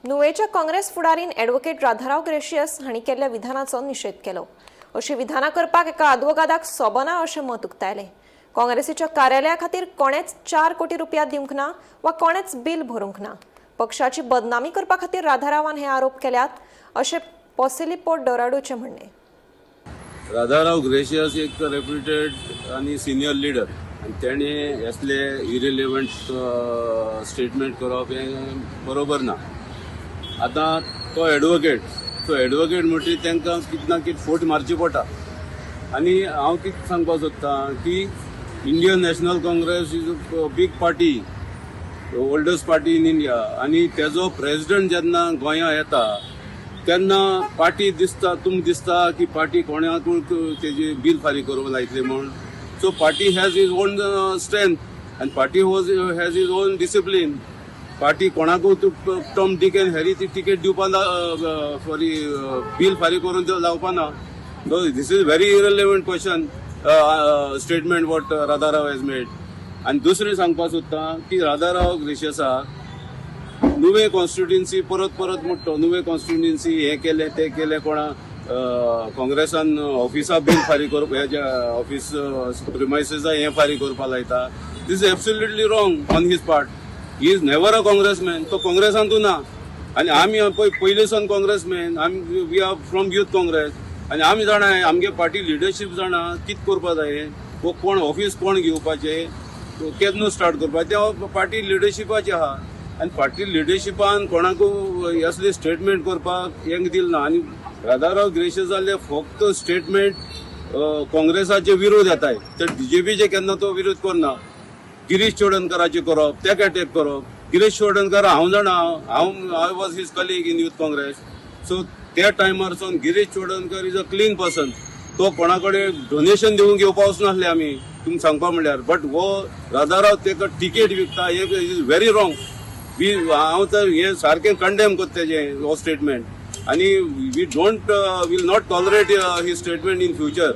नुवेच्या Congress फुडारीन advocate Radharao gracious हांणी केल्ल्या विधानाचो निशेध केलो. अशी विधानां करपाक एका आदवोगादाक सोबना अशें मत उक्तायलें. काँग्रेसीच्या कार्यालया खातीर कोणेच 4 कोटी रुपया दिवंक ना वा कोणेच बील भरूंक ना. पक्षाची बदनामी करपा खातीर राधारावान हे आरोप केल्यात अशें पोसेलिपो डोराडोचें म्हणणें. राधाराव ग्रेशियस एक रेप्युटेड आनी सिनियर लिडर आनी तेणे असले इरिलेवंट स्टेटमेंट करप हें बरोबर ना. आतां तो एडवोकेट, तो एडवोकेट म्हणटकीर तांकां कितें ना कितें फोट मारची पडटा. आनी हांव कितें सांगपाक सोदतां की Indian National Congress is a big party, oldest party in India. आनी तेजो प्रेसिडेंट जेन्ना गोंया येता तेन्ना पार्टी दिसता, तुमकां दिसता की पार्टी कोणाकूय तेजी बील फारीक करूंक लायतली म्हूण? So party has its own strength आनी party was has its own discipline. Party कोणाकूय टॉम डीक एंड हॅरी ती टिकेट दिवपा, सॉरी, बील फारीक करून लावपा ना. So this is very irrelevant question, statement what Radha Rao has made. आनी दुसरें सांगपाक सोदता की राधाराव ग्रेशियसाक नुवे कॉन्स्टिट्युन्सी परत परत म्हणटा, नुवे कॉन्स्टिट्युन्सी हें केलें, तें केलें, कोणा काँग्रेसान ऑफिसा बील फारीक करप, हेज्या ऑफिस प्रिमायसीसा हें फारीक करपाक लायता. This is absolutely wrong on his part. He is never a Congressman. तो काँग्रेसांतूय ना. आनी आमी पळय पयलीं काँग्रेसमॅन आमी, we are from Youth Congress. आनी आमी जाणा, आमगे पार्टी लिडरशीप जाणा कितें करपा जाय, वो कोण ऑफिस कोण घेवपाचें, केन्ना स्टार्ट करपाचें, तें पार्टी लिडरशिपाचें आहा. आनी पार्टी लिडरशिपान कोणाकूय असले स्टेटमेंट करपाक हें दिलें ना. आनी राधाराव ग्रेशियस जाल्ले फक्त स्टेटमेंट काँग्रेसाचे विरोध येताय, तर बीजेपीचे केन्ना तो विरोध करना. गिरीश चोडणकराचे करप, तेका अटॅक करप. गिरीश चोडणकर हांव जाणा, हांव I was his colleague in Youth Congress. So त्या टायमार सावन Girish Chodankar is a clean person. तो कोणा कडेन डोनेशन दिवंक घेवपा वचनासले आमी, तुमकां सांगपा म्हणल्यार. बट हो राधाराव तेका तिकेट विकता, हे is very wrong. We हांव तर हे सारकें कंडेम करता तेजें हो स्टेटमेंट आनी we don't will not tolerate his statement in future.